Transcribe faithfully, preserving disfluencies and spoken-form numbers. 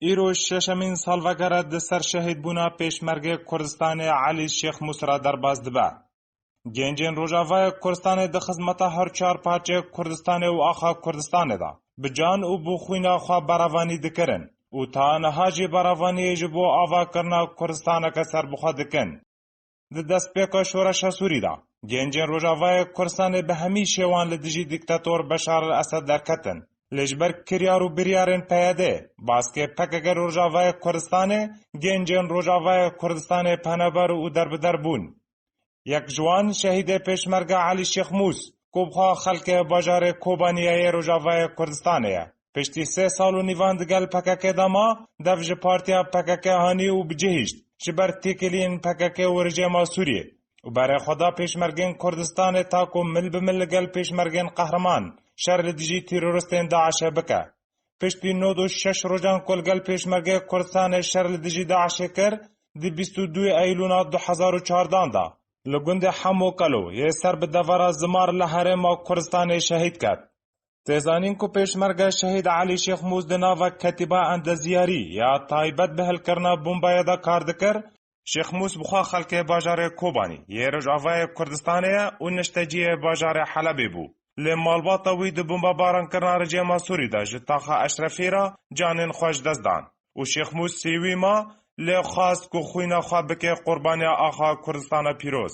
Îro şeşemîn salvegere di ser şehîdbûna pêşmergê Kurdistanê Elî Şêxmûs re derbas dibe. Gencên Rojavayê Kurdistanê di xizmeta her çar parçeyê Kurdistanê û axa Kurdistanê de bi can û bi xwîna xwe berevanî dikirin û ta niha jî berevaniyê ji bo avakirina Kurdistaneke serbixwe dikin. Di destpêka şoreşa Sûrî de, gencên Rojavayê Kurdistanê bi hemî şêwan li dijî dîktator Beşar el Esed derketin. Lê ji ber kiryar û biryarên P Y D, baskê P K K Rojavayê Kurdistanê, gencên Rojavayê Kurdistanê penaber û derbider bûn. Yek ji wan şehîdê pêşmerge Elî Şêxmûs, ku bi xwe xelkê bajarê Kobaniyê yê Rojavayê Kurdistanê ye. Piştî sê sal û nîvan digel P K K de ma, dev ji partiya P K K hanî û bi cihişt, ji ber têkiliyên P K K û rejêma Sûriyê û berê xwe da pêşmergên Kurdistanê ta ku mil bi mil li gel pêşmergên qehreman şer li dijî teroristên DAIŞê bike. Piştî nod û şeş rojan ku li gel pêşmergê Kurdistanê şer li dijî DAIŞê kir, di bîst û duyê Eylûna du hezar û çardan de li gundê Hemo Kelo yê ser bi devera Zimar li herêma Kurdistanê şehîd ket. Tê zanîn ku pêşmerge şehîd Elî Şêxmûs di nava Ketîba Endeziyarî ya taybet bi hilkirina bombayê de kar dikir. Şêxmûs bi xwe xelkê bajarê Kobanî yê Rojavayê Kurdistanê ye û nişteciyê bajarê Helebê bû. Lê malbata wî di bombebaran kirina rejêma Sûrî de ji taxa Eşrefî re canên xwe ji dest dan û Şêxmûs sêwî ma, lê xwest ku xwîna xwe bike qurbaniya axa Kurdistana pîroz.